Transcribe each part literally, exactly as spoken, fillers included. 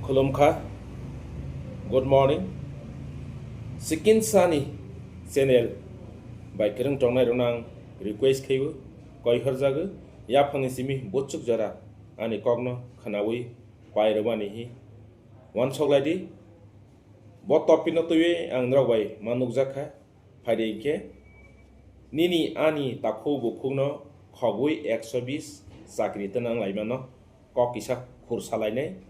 Khulumkha, good morning. Sikin sani channel bai kwrwng tongnai rokno ang request khaio, koi horjago, yaphangni simi buchuk jora ani kokno khwnawi pai rwmani hi wansok lai di. Bo topic no twiwi ang norok bai ma nukjak kha. Phaidi hinkhe nini ani takhuk bukhukno khogwi ekso bis chakri twnang laimano kok kisa khur salainai.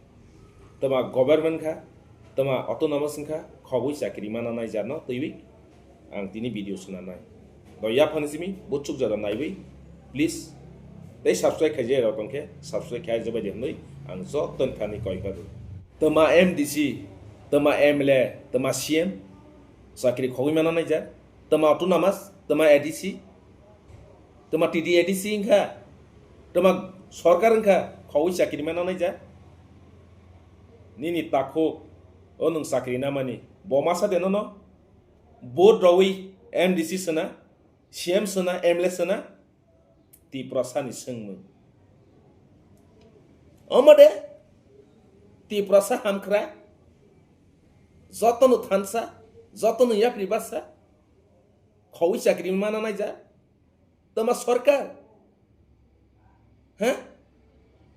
Tama government kha, tama autonomous wngkha, khogwi chakri mana nai jarno twiwi ang tini video swnamnai. Do yaphangni simi buchuk jora naiwi please tei subscribe khaijak rok tongkhe subscribe khai jabai di hwnwi ang joto thani koi kha. Tama M D C, tama M L A, tama C M chakri khogwi mana nai jak. Tama autonomous, tama A D C, tama T D A D C wngkha, tama sorkar wngkha, khogwi chakri mana nai jak. Nini takhuk o nwng chakri namani bo masa de nono vote rogwi M D C sona, C M sona, M L A sona, Tiprasani swngmung. Omo de Tiprasa hamkra, jotono thansa, jotono yapri basa, khogwi chakri mana naija, tama sorkar, ha?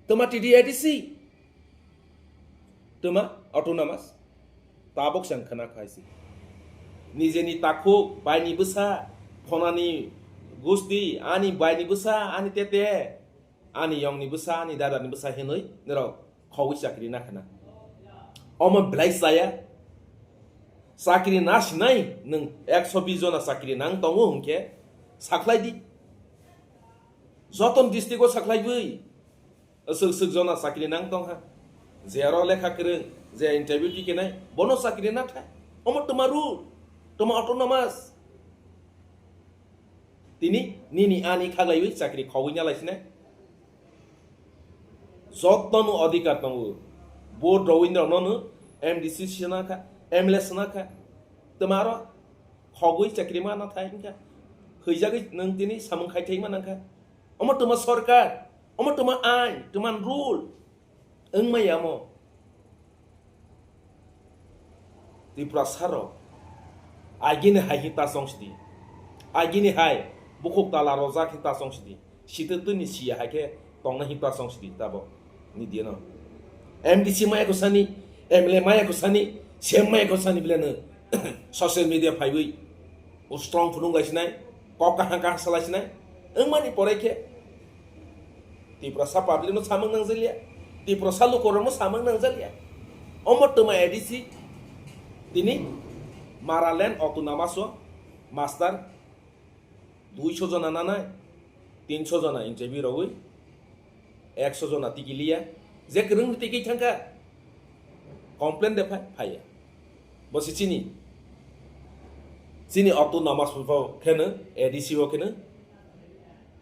Tama T D A D C, tama autonomous, tabok sang khana khaisi. Nijeni takhuk, baini bwsa, khonani gusti, ani baini bwsa, ani tete, ani yongni bwsa, ani dadani bwsa hinwi norok khogwi chakri nakhana. Omo belai chaya. Chakri nasinai nwng ekso bis jona chakri nang tongo hwnkhe sakhlai di. Joton district o sakhlaiwi aswk swk jona chakri nang tongkha. Je aro lekha kwrwng, je interview tikenai, bono chakri nathai. Omo tama rule, tama autonomous. Tini nini ani khaglaiwi chakri khogwi nalaisinai. Jotono adhikar tongo. Vote rowinrokno no M D C swnakha, M L A swnakha. Tama aro khogwi chakri ma nathai wngkha. Hwijagwi nwng tini samung khai thai ma nangkha. Omo tama sorkar, omo tama ain, tama rule. Wngmaya mo. Tiprasa rok agini hai hita song sidi. Agini hai bukhuk tala rojak hita song sidi. Sitwtwni siya hai khe tongna hita song sidi tabo. Ni dieno. M D C maya kusani, M L A maya kusani, C M maya kusani bileno social media phaiwi. O strong phunuk lai sinai, kok kaham kaham salai sinai. Wngmani pore khe Tiprasa public no samung nangjakya, Tiprasa lukurok no samung nangjakya. Omo tuma A D C tini Maraland autonomous o master duiso jona nanai, tinso jona interview rogwi, ekso jona tikiliya, je kwrwng tikwi thangkha, complain de phai, phaiya. Bo se chini, chini autonomous bo kheno, A D C bo kheno,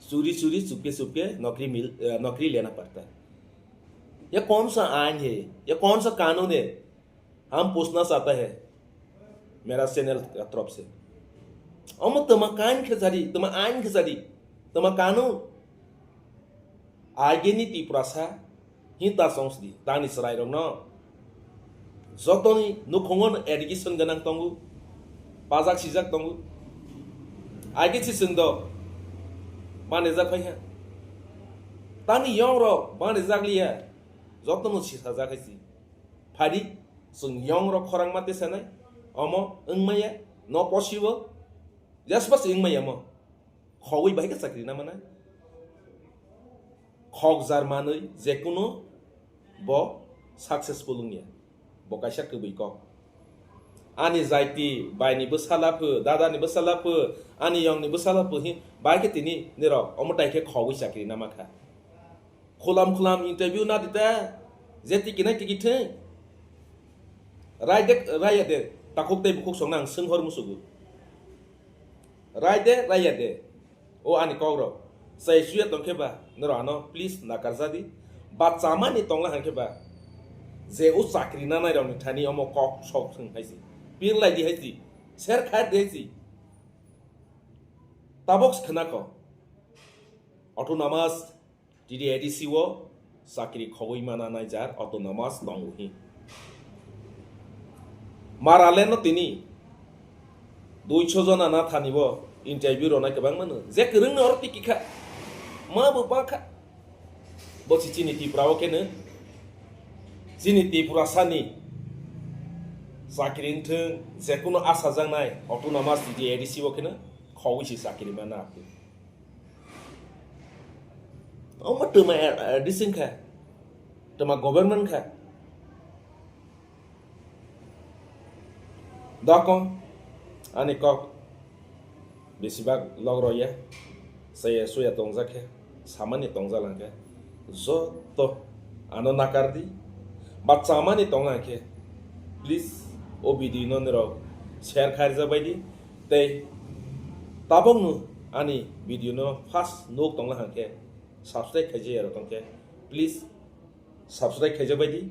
churi churi, chupke chupke, nokri mil, eh, nokri lena parta. Ye kaun sa ain hai? Ye kaun sa kanun hai? Hum puchna chahta hai, mera channel ka taraf se. Omo tuma kain khajari, tuma ain khajari, tuma kanun. Agini Tiprasa hita song sidi, tani chwrairokno. Jotoni nukhungo education gwnang tongo, pajak sijak tongo. Agi si chwng do, manejak phai ha. Tani yong rok manejak liya, jotono sisajak hai si. Phadi, chwng yong rok khorang ma tesanai, omo wngmaya, no possible, just pas wngmaya mo. Khogwi bahai khe chakri na mana. Khok jar manwi jekunu bo successful wngya. Bo kaisa kwbwi kok. Ani jaiti baini bwsala pho, dadani bwsala pho, ani yongni bwsala pho hi bai khe tini nirok omo tai khe khogwi chakri na ma kha. Khulam khulam interview na dita, je tiki na tiki theng. Rai de, rai ya de, takhuk tei bukhuk song nang seng hor musugu. Rai de, rai ya de. O ani kok rok. Sai suya tong khe ba, noro ano please nakar jadi. Ba chamani tongla han khe ba. Je o chakri na nai rok ni thani omo kok sok theng hai si. Pir lai di hai si. Ser khai di hai si. Tabok khna ko. Autonomous T D A D C o chakri khogwi mana nai jar autonomous tongo hi. Maraland no tini duiso jona na thani bo interview rwnai kwbangma no. Je kwrwng no oro tiki kha. Ma bo ba kha. Bo si chini Tripura o khe no. Chini Tripura sani chakri wngthwng, je kuno asajaknai autonomous city A D C o khe no khogwi si chakri mana. Omo twma, eh, eh, dising kha. Twma government kha. Doko, ani kok besibak log roya. Saya suya tongjak khe, samani tongjak lang khe. Joto ano nakar di. Ba chamani tong lang khe, please, o video no nirok share khairjak bai di. Tei tabok no ani video no first nuk tong lang khe, subscribe khaijak ya rok tong khe, please, subscribe khaijak bai di.